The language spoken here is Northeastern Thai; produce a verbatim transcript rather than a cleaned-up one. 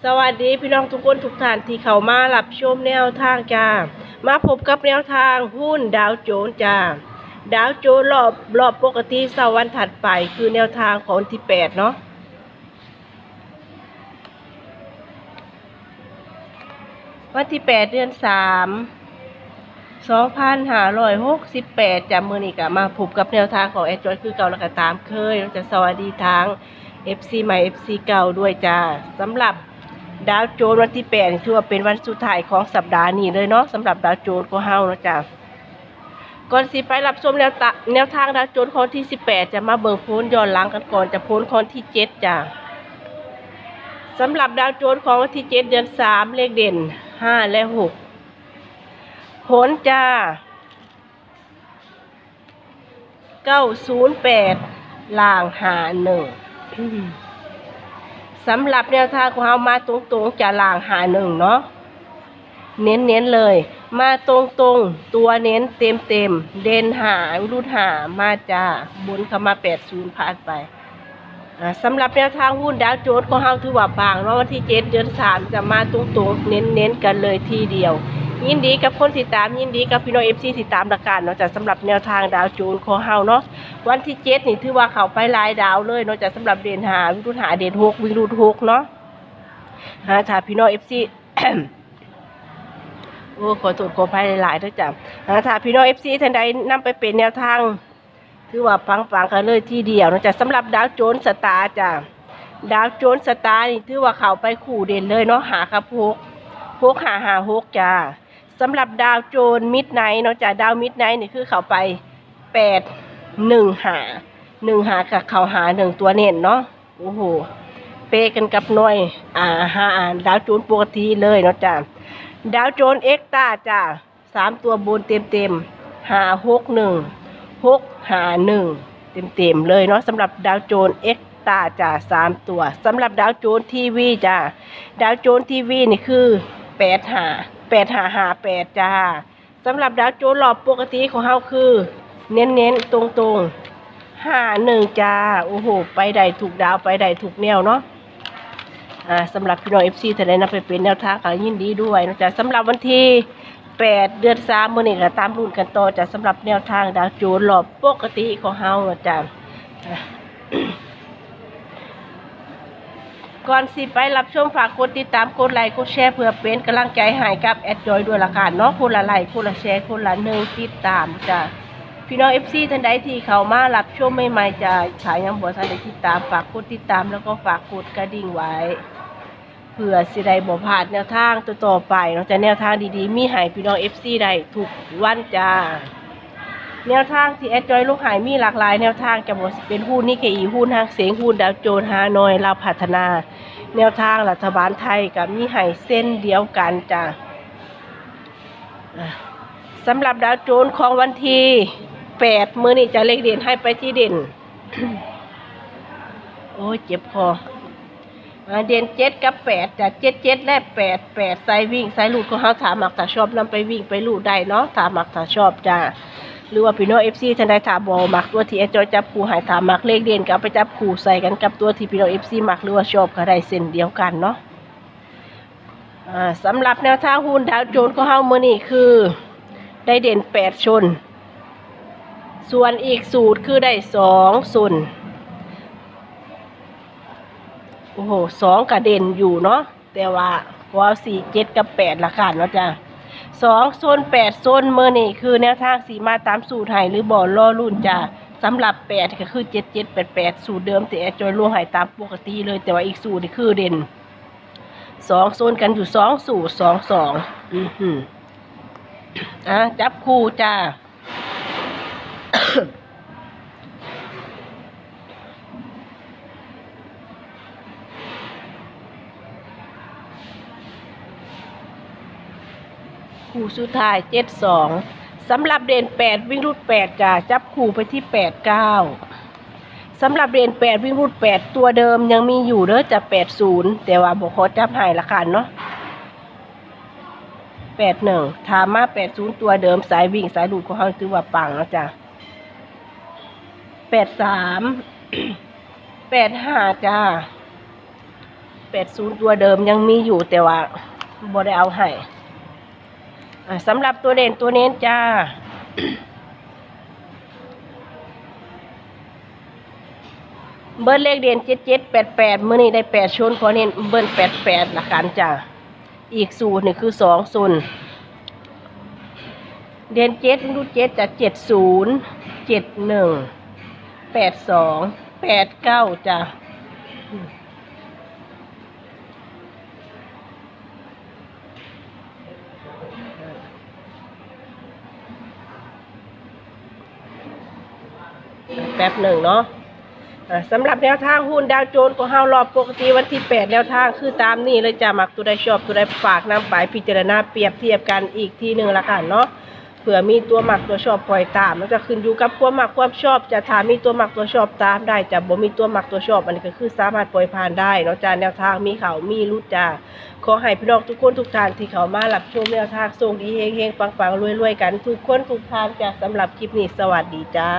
สวัสดีพี่น้องทุกคนทุกท่านที่เข้ามารับชมแนวทางจ้า มาพบกับแนวทางหุ้นดาวโจนส์จ้า ดาวโจนส์รอบ รอบปกติเช้าวันถัดไป คือแนวทางของวันที่แปดเนาะ วันที่แปด เดือนสาม สองพันห้าร้อยหกสิบแปดจ้า มื้อนี้ก็มาพบกับแนวทางของแอดจอยคือเก่าแล้วก็ตามเคยเนาะจ้า สวัสดีทาง เอฟซี ใหม่ เอฟซี เก่าด้วยจ้า สำหรับดาวโจนส์วันที่แปดนี่ถือว่าเป็นวันสุดท้ายของสัปดาห์นี้เลยเนาะ สำหรับดาวโจนส์ของเฮาเนาะจ้า ก่อนสิไปรับชมแนวตะ แนวทางดาวโจนส์ของวันที่สิบแปด จ้า มาเบิ่งผลย้อนหลังกันก่อนจ้า ผลของวันที่เจ็ดจ้า สำหรับดาวโจนส์ของวันที่เจ็ด เดือนสาม เลขเด่น ห้า และ หก ผลจ้า เก้าศูนย์แปด ล่าง ห้าหนึ่ง สำหรับแนวทางของเฮามาตรงๆจ้า ล่าง ห้าหนึ่ง เนาะ เน้นๆเลย มาตรงๆ ตัวเน้นเต็มๆ เด่น ห้า รูด ห้า มาจ้า บนเข้ามา แปดศูนย์ ผ่านไป อ่า สำหรับแนวทางหุ้นดาวโจนส์ของเฮาถือว่าปังเนาะ วันที่เจ็ด เดือนสาม จะมาตรงๆ เน้นๆกันเลยทีเดียว ยินดีกับคนที่ตาม ยินดีกับพี่น้อง เอฟซี ที่ตามละกันเนาะจ้า สำหรับแนวทางดาวโจนส์ของเฮาเนาะ วันที่เจ็ดนี่ถือว่าเข้าไปหลายดาวเลยเนาะจ้า สำหรับเด่น ห้า วิ่งรูด ห้า เด่น หก วิ่งรูด หก เนาะ อ่า ถ้าพี่น้อง เอฟซี โอ้ ขอโทษขออภัยหลายๆเด้อจ้า อ่า ถ้าพี่น้อง เอฟซี ท่านใดนำไปเป็นแนวทาง ถือว่าปังๆกันเลยทีเดียวเนาะจ้า สำหรับดาวโจนส์สตาร์จ้า ดาวโจนส์สตาร์นี่ถือว่าเข้าไปคู่เด่นเลยเนาะ ห้า กับ หก หก ห้า ห้า หก จ้า สำหรับดาวโจนส์มิดไนท์เนาะจ้า ดาวมิดไนท์นี่คือเข้าไป แปดหนึ่งห้า หนึ่งห้า กับเข้า ห้าหนึ่ง ตัวเน้นเนาะ โอ้โห เป๊ะกันกับหน่วย อ่า ห้า อ่า ดาวโจนส์ปกติเลยเนาะจ้า ดาวโจนส์เอ็กซ์ตร้าจ้า สามตัวบนเต็มๆ ห้าหกหนึ่ง หกห้าหนึ่ง เต็มๆเลยเนาะ สำหรับดาวโจนส์เอ็กซ์ตร้าจ้า สามตัว สำหรับดาวโจนส์ทีวีจ้า ดาวโจนส์ทีวีนี่คือ แปดห้า แปดห้าห้าแปดจ้า สำหรับดาวโจนส์รอบปกติของเฮาคือ เน้นๆตรงๆ ห้าหนึ่งจ้า โอ้โห ไปได้ทุกดาว ไปได้ทุกแนวเนาะ อ่า สำหรับพี่น้อง เอฟซี ท่านใดนำไปเป็นแนวทางก็ยินดีด้วยเนาะจ้า สำหรับวันที่แปด เดือนสาม มื้อนี้ก็ตามลุ้นกันต่อจ้า สำหรับแนวทางดาวโจนส์รอบปกติของเฮาเนาะจ้า อ่า ก่อนสิไปรับชม ฝากกดติดตาม กดไลค์ กดแชร์ เพื่อเป็นกำลังใจให้กับแอดจอยด้วยละกันเนาะ คนละไลค์ คนละแชร์ คนละหนึ่งติดตามจ้า พี่น้อง เอฟซี ท่านใดที่เข้ามารับชมใหม่ๆจ้า ถ้ายังบ่ทันได้ติดตาม ฝากกดติดตาม แล้วก็ฝากกดกระดิ่งไว้ เพื่อสิได้บ่พลาดแนวทางต่อๆไปเนาะจ้า แนวทางดีๆ มีให้พี่น้อง เอฟซี ได้ทุกวันจ้า แนวทางที่แอดจอยลงให้มีหลากหลายแนวทางจ้า บ่ว่าสิเป็นหุ้นนิเคอี หุ้นฮังเซ็ง หุ้นดาวโจนส์ ฮานอย ลาวพัฒนา แนวทางรัฐบาลไทยก็มีให้เช่นเดียวกันจ้า อ่ะ สำหรับดาวโจนส์ของวันที่แปด มื้อนี้จ้า เลขเด่นให้ไปที่เด่น โอ้ย เจ็บคอ อ่า เด่น เจ็ด กับ แปด จ้ะ เจ็ด เจ็ด และ แปด แปด สายวิ่ง สายรูดของเฮา ถ้ามักถ้าชอบนำไปวิ่งไปรูดได้เนาะ ถ้ามักถ้าชอบจ้ะ หรือว่าพี่น้อง เอฟซี ท่านใดถ้าบ่มักตัวที่แอดจอยจับคู่ให้ ถ้ามักเลขเด่นก็เอาไปจับคู่ใส่กันกับตัวที่พี่น้อง เอฟซี มักหรือว่าชอบก็ได้เช่นเดียวกันเนาะ อ่า สำหรับแนวทางหุ้นดาวโจนส์ของเฮามื้อนี้คือ ได้เด่น แปด ชน ส่วนอีกสูตรคือได้ สอง ชน โอ้โห สอง ก็เด่นอยู่เนาะ แต่ว่าขอเอา สี่ เจ็ด กับ แปด ละกันเนาะจ้ะ สอง ชน แปด ชน มื้อนี้คือแนวทางสิมาตามสูตรให้หรือบ่ รอลุ้นจ้ะ สำหรับ แปด ก็คือ เจ็ด เจ็ด แปด แปด สูตรเดิมที่แอดจอยลงให้ตามปกติเลย แต่ว่าอีกสูตรนี่คือเด่น สอง ชนกันอยู่ สอง สูตร สอง สอง อือหือ อ่ะ จับคู่จ้า คู่สุดท้าย เจ็ด สอง สำหรับเด่น แปด วิ่งรูด แปด จ้า จับคู่ไปที่ แปด เก้า สำหรับเด่น แปด วิ่งรูด แปด ตัวเดิมยังมีอยู่เด้อจ้ะ แปด ศูนย์ แต่ว่าบ่ขอจับให้ละกันเนาะ แปด หนึ่ง ถ้ามา แปด ศูนย์ ตัวเดิม สายวิ่งสายรูดของเฮาถือว่าปังนะจ้ะ แปด สาม แปด ห้า จ้า แปดศูนย์ ตัวเดิมยังมีอยู่ แต่ว่าบ่ได้เอาให้ อ่า สำหรับตัวเด่นตัวเน้นจ้า เบิ้ลเลขเด่น เจ็ดเจ็ดแปดแปด มื้อนี้ได้แปดชน ขอเน้นเบิ้ล แปดแปด ละกันจ้า อีกสูตรนี่คือสองชน เด่น เจ็ด ดู เจ็ด จ้ะ เจ็ดศูนย์ เจ็ดหนึ่ง แปดสอง แปดเก้า จ้ะ แป๊บหนึ่งเนาะ อ่า สำหรับแนวทางหุ้นดาวโจนส์ของเฮารอบปกติวันที่แปด แนวทางคือตามนี้เลยจ้ะ มักตัวใดชอบตัวใดฝากนำไปพิจารณาเปรียบเทียบกันอีกทีหนึ่งละกันเนาะ เผื่อมีตัวมักตัวชอบปล่อยตาม แล้วจะขึ้นอยู่กับความมักความชอบ จะถ้ามีตัวมักตัวชอบตามได้ จะบ่มีตัวมักตัวชอบ อันนี้ก็คือสามารถปล่อยผ่านได้เนาะจ้ะ แนวทางมีเข้ามีหลุดจ้ะ ขอให้พี่น้องทุกคนทุกท่านที่เข้ามารับชมแนวทางโชคดีเฮงๆ ปังๆ รวยๆ กันทุกคนทุกท่านจ้ะ สำหรับคลิปนี้ สวัสดีจ้า